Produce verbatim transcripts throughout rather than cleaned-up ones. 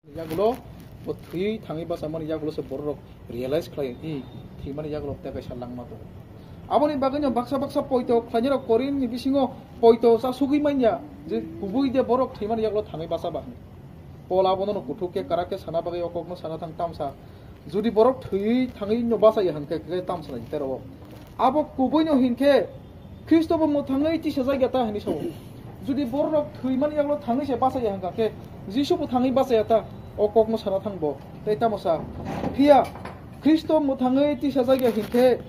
Yagulo bo thwi thangwi bachamani yagulo se borok realize khlai, i thwimani yagulo tei kaisa langma tongo. Aboni bagwino baksa baksa poito khlainai rok Korinthni bisingo poito chasugwi manya je kubui de borok thwimani yagulo thangwi bacha ba hwnwi. Pol abono kuthuk khe karak khe sana bagwi o kokno sana thang tamsa. Jodi borok thwi thangwi no bachaya hwnkhe khe tamsa nai tero. Abo kubui no hinkhe Khristo bo mwthangwi tisajak ya ta hwnwi sao. Jodi borok thwimani yagulo thangwi se bachaya hwnkha khe Jisu bo thangwi bachaya ta, o kokno sana thang bo. Tei tamo sa, phiya Khristo mwthangwi tisajak ya hinkhe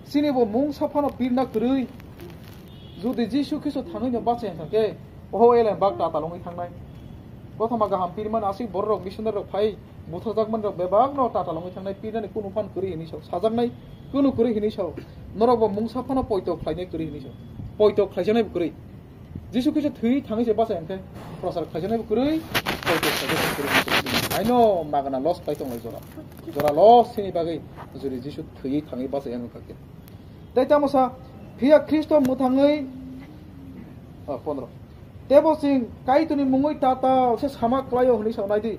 chini bo mung saphano pirna kwrwi. Jodi Jisu Khristo thangwi no bachaya hwnkha khe, oho elem bak tatal wngwi thangnai. Kothoma kaham pirmani aswk borok missionary rok phai butharjakmani rok bebak no tatal wngwi thangnai, pirnani kunu phan kwrwi hwnwi sao, sajaknai kunu kwrwi hwnwi sao. Norok bo mung saphano poito khlainai kwrwi hwnwi sao. Poito khlaijaknai bo kwrwi. Jisu Khristo thwi thangwi se bachai hwnkhe, prochar khlaijaknai bo kwrwi, poito khlaijaknai bo kwrwi. Aino magana loss pai tonglai jora. Jora loss sini bagwi jodi Jisu thwi thangwi bachai wngkha khe. Tei tamo sa, phiya Khristo mwthangwi, ah, pondro. Tebo chwng Kaitorni mungwi tatal se sama klaio hwnwi sao nai di.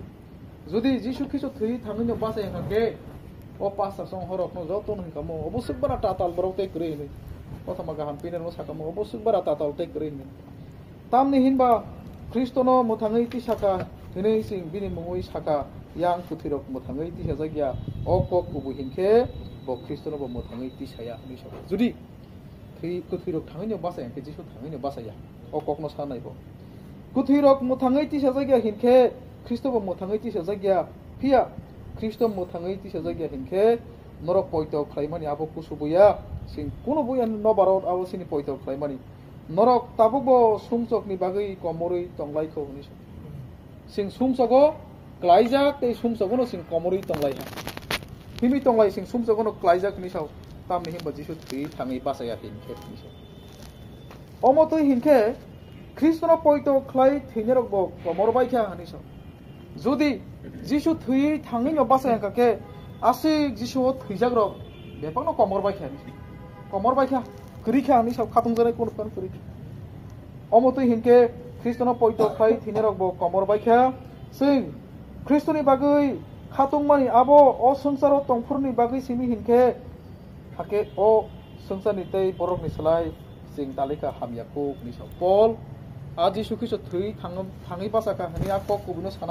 Jodi Jisu Khristo thwi thangwi no bachai hwnkha khe, o pastor song horok no joto no hwnkha mo, obo swk bara tatal borok tei kwrwi hwnwi. Kothoma kaham piner no sakamo, obo swk bara tatal tei kwrwi hwnwi. Tamni hinba Khristono mwthangwi tisaka hwnwi chwng bini mungwi saka, yang kwthwirok mwthangwi tisajak ya, o kok kubui hinkhe bo Khristono bo mwthangwi tisaya hwnwi saka. Jodi thwi, kwthwirok thangwi no bachai hwnkhe Jisu thangwi no bachaya, o kokno sanai bo. Kwthwirok mwthangwi tisajak ya hinkhe Khristo bo mwthangwi tisajak ya, phiya Khristo mwthangwi tisajak ya hinkhe norok poito khlaimani abo kusu buya, chwng kunu buya nobarot abo chini poito khlaimani. Norok tabukbo sumsokni bagwi komorwi tonglaikho hwnwi sa. Chwng sumsogo klaijak tei sumsogono chwng komorwi tonglaiha. Himwi tonglai chwng sumsogono klaijak hwnwi sao, tamni hinba Jisu thwi thangwi bachaya hinkhe hwnwi sao. Omo twi hinkhe Khristono poito khlai thwinirokbo komor baikha hwnwi sao. Jodi Jisu thwi thangwi no bachai hwnkha khe, aswk Jisu o thwijakrok bebakno komor baikha hwnwi sao. Komor baikha, kwrwi kha hwnwi sao, khatungjaknai kunu phano kwrwi kha. Omo twi hinkhe Khristono poito khlai thwinirokbo komor baikha. Chwng Khristoni bagwi khatungmani abo o swngcharo tongphurni bagwi simi hinkhe, hakhe o swngcharni tei borokni slai chwng talikha hamya kuk hwnwi sao. Pol a Jisu Khristo thwi thang-, thangwi bachakha hwnwi a kok kubuino sana